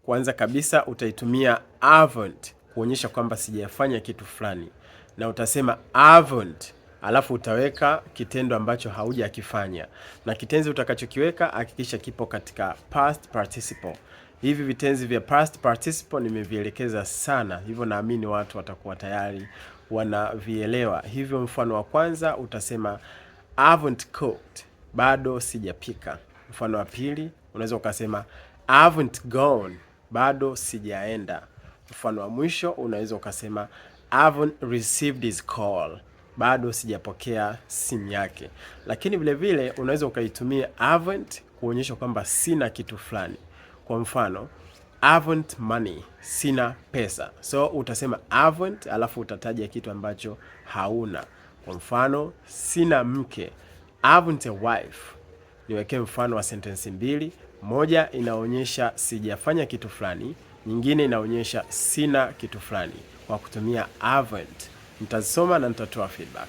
Kwanza kabisa utaitumia haven't kuonyesha kwamba sijafanya kitu fulani, na utasema haven't, alafu utaweka kitendo ambacho haujakifanya, na kitenzi utakachokiweka hakikisha kipo katika past participle. Hivi vitenzi vya past participle nimevielekeza sana, hivyo naamini watu watakuwa tayari wanavielewa. Hivyo mfano wa kwanza utasema haven't cooked, bado sijapika. Mfano wa pili unaweza ukasema haven't gone, bado sijaenda. Mfano wa mwisho unaweza ukasema haven't received his call, bado sijapokea simu yake. Lakini vile vile unaweza ukaitumia haven't kuonyesha kwamba sina kitu fulani. Kwa mfano haven't money, sina pesa. So utasema haven't alafu utataja kitu ambacho hauna. Kwa mfano sina mke, haven't a wife. Niwekee mfano wa sentensi mbili, moja inaonyesha sijafanya kitu fulani, nyingine inaonyesha sina kitu fulani kwa kutumia haven't. Nitazisoma na nitatoa feedback.